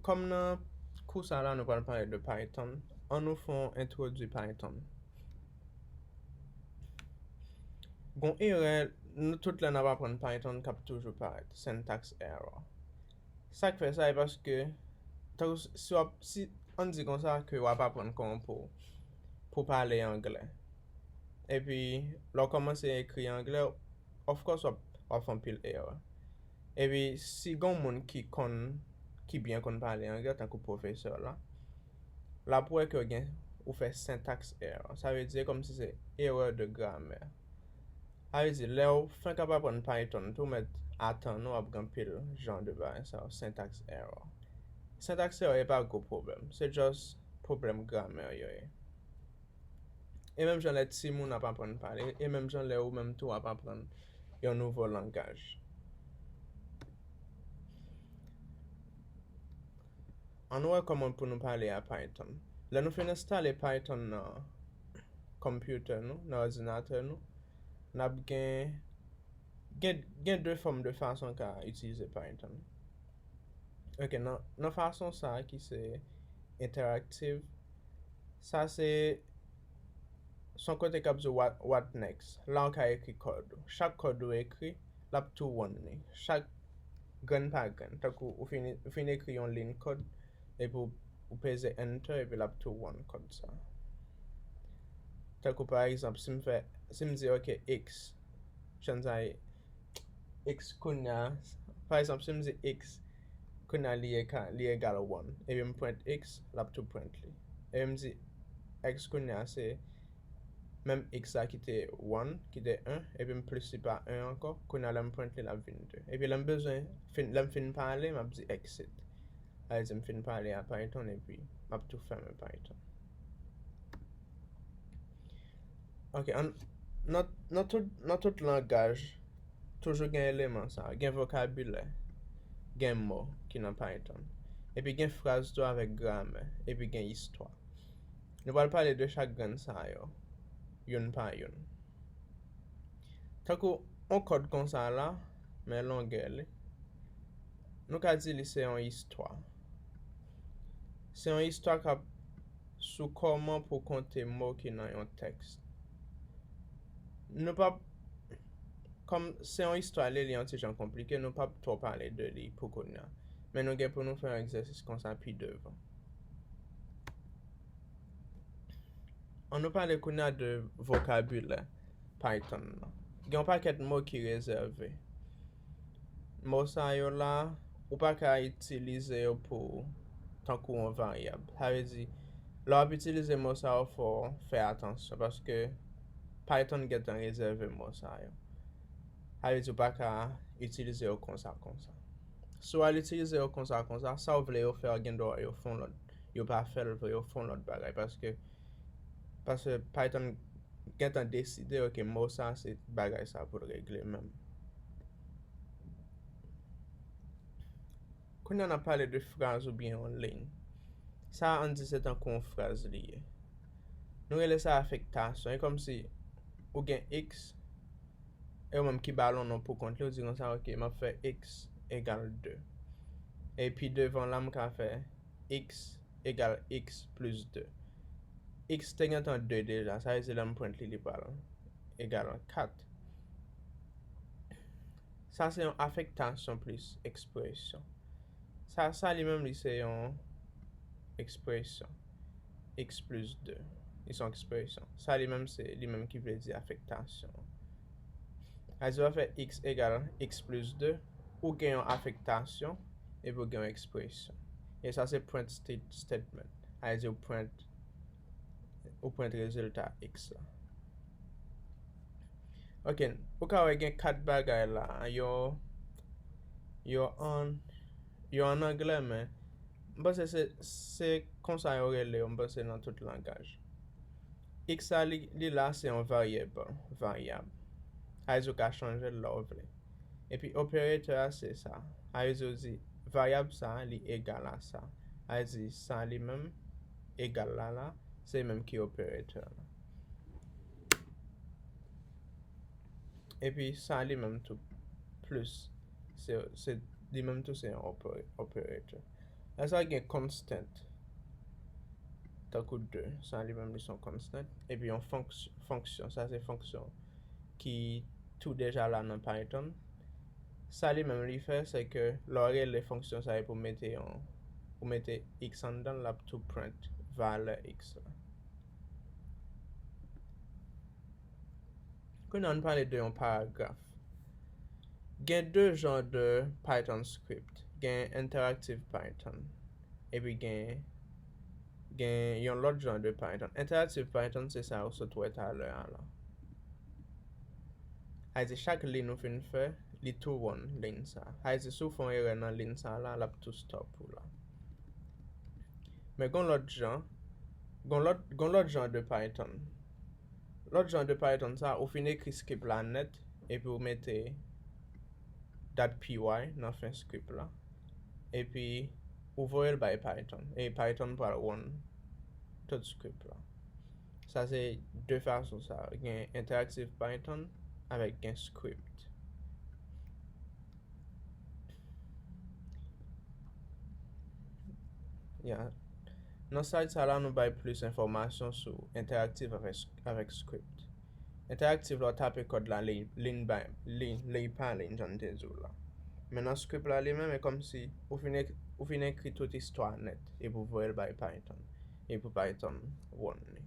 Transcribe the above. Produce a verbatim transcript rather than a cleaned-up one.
Kòm nan kou sa la nou pral pale de Python, ann nou fè yon entwodui Python. Gon erè, nou tout lè n ap aprann Python k ap toujou parèt, syntax error. Sa k fè sa, e paske, tankou si w ap, si, ann di konsa ke w ap aprann kòman pou, pou pale anglè. Epi, lè w kòmanse ekri anglè, of course, w ap, w ap fè anpil erè. Epi, si gon moun ki konn, ki byen konn pale anglè, tankou pwofesè la, l ap wè ke w gen, ou fè syntax error. Sa vle di, e kòmsi se erè de gramè. Sa vle di, lè w fenk ap aprann Python, tou mèt atann ou ap gen anpil jan de bagay sa yo, syntax error. Syntax error e pa gwo pwoblèm, se just pwoblèm gramè yo ye. E menm jan lè timoun ap aprann pale, e menm jan lè ou menm tou ap aprann yon nouvo langaj. Ann wè kòman pou nou pale a Python. Lè nou fin enstale Python nan konpitè nou, nan òdinatè nou, n ap gen, gen, gen de fòm de fason ka itilize Python. Ok, nan, nan fason sa ki se interactive, sa se, se yon kote k ap di what, what next. La w ka ekri kòd ou. Chak kòd ou ekri, l ap tou run li. Chak grenn pa grenn. Tankou ou fin, ou fin ekri yon liy kòd, epi w, ou peze enter, epi l ap tou run kòd sa. Tankou pa egzanp, si m fè, si m di, ok, x, jan sa ye, x kounye a, pa egzanp, si m di x, kounye a li eka-, li egal one, epi m print x, l ap tou print li. Epi m di x kounye a se menm x la ki te one, ki te en, epi m plis li pa en ankò, kounye a lè m print li, l ap vin de. Epi lè m bezwen, fin, lè m fin pale, m ap di exit. Sa vle di m fin pale a Python epi m ap tou fèmen Python. Ok, ann, nan, nan tout, nan tout langaj, toujou gen eleman sa, gen vokabilè, gen mo ki nan Python. Epi gen fraz tou avèk gramè, epi gen istwa. Nou pral pale de chak grenn sa yo, youn pa youn. Tankou yon kòd konsa la, men longè li, nou ka di li se yon istwa. Se yon istwa k ap sou kòman pou konte mo ki nan yon tèks. Nou p ap, kòm se yon istwa li, li yon ti jan konplike, nou p ap twò pale de li pou kounye a. Men nou gen pou nou fè yon egzèsis konsa pi devan. Ann nou pale kounye a de vokabilè Python nan. Gen yon pakèt mo ki rezève. Mo sa yo la, ou pa ka itilize yo pou tankou yon varyab. Sa vle di, lè w ap itilize mo sa yo, fò w fè atansyon, paske Python gentan rezève mo sa yo. Sa vle di, ou pa ka itilize yo konsa, konsa. Si w al itilize yo konsa, konsa, sa w vle yo fè a, gendwa yo fè yon lòt, yo pa fè l vre, yo fè yon lòt bagay, paske, paske Python gentan deside, ok, mo sa se bagay sa pou l regle menm. Kounye a n ap pale de fraz oubyen yon liy. Sa, ann di se tankou yon fraz li ye. Nou rele sa afektasyon. E kòmsi ou gen x, e ou menm ki ba l yon non pou kont li, ou di konsa, ok, m ap fè x egal de. E pi devan la, m ka fè x egal x plis de. X te gentan de deja, sa vle di lè m print li, li pral egal kat. Sa se yon afektasyon plis ekspresyon. Sa, sa li menm li se yon ekspresyon. X plis de. Li se yon ekspresyon. Sa li menm se, li menm ki vle di afektasyon. Sa vle di w ap fè x egal x plis de, ou gen yon afektasyon, epi ou gen yon ekspresyon. E sa se print state-, statement. Sa vle di ou print, ou print rezilta x la. Ok, ou ka wè gen kat bagay la. Yo, yo an, yo an anglè, men m panse se, se konsa yo rele yo, m panse nan tout langaj. X la, li, li la, se yon varyab, varyab. Sa vle di ou ka chanje l lè w vle. Epi operatè a, se sa. Sa vle di ou di, varyab sa, li egal a sa. Sa vle di sa li menm, egal la la, se li menm ki operatè la. Epi sa li menm tou, plis, se, se, li menm tou se yon opera-, operator. Lè sa gen constant, tankou de, sa li menm li se yon constant, epi yon fonksyon, fonksyon, sa se fonksyon ki tou deja la nan Python. Sa li menm li fè, se ke lè w rele fonksyon sa pou mete yon, pou mete x anndan l, l ap tou print valè x la. Kounye a, ann pale de yon paragraf. Gen de jan de Python script. Gen Interactive Python. Epi gen, gen yon lòt jan de Python. Interactive Python, se sa ou sot wè talè a la. Sa vle di, chak liy ou fin fè, li tou run liy sa. Sa vle di, si w fè yon erè nan liy sa la, l ap tou stop ou la. Men gon lòt jan, gon lòt, gon lòt jan de Python. Lòt jan de Python sa, ou fin ekri script la nèt, epi ou mete .py nan fen script la. Epi ou voye l bay Python. E Python pral run tout script la. Sa se de fason sa. Gen Interactive Python avèk gen script. Ya. Nan slide sa la, nou bay plis enfòmasyon sou Interactive avèk, avèk script. Interactive la, w tape kòd la liy, liy pa liy, jan m te di w la. Men nan script la li menm, e kòmsi ou fin, ou fin ekri tout istwa nèt, epi w voye l bay Python, epi Python run li.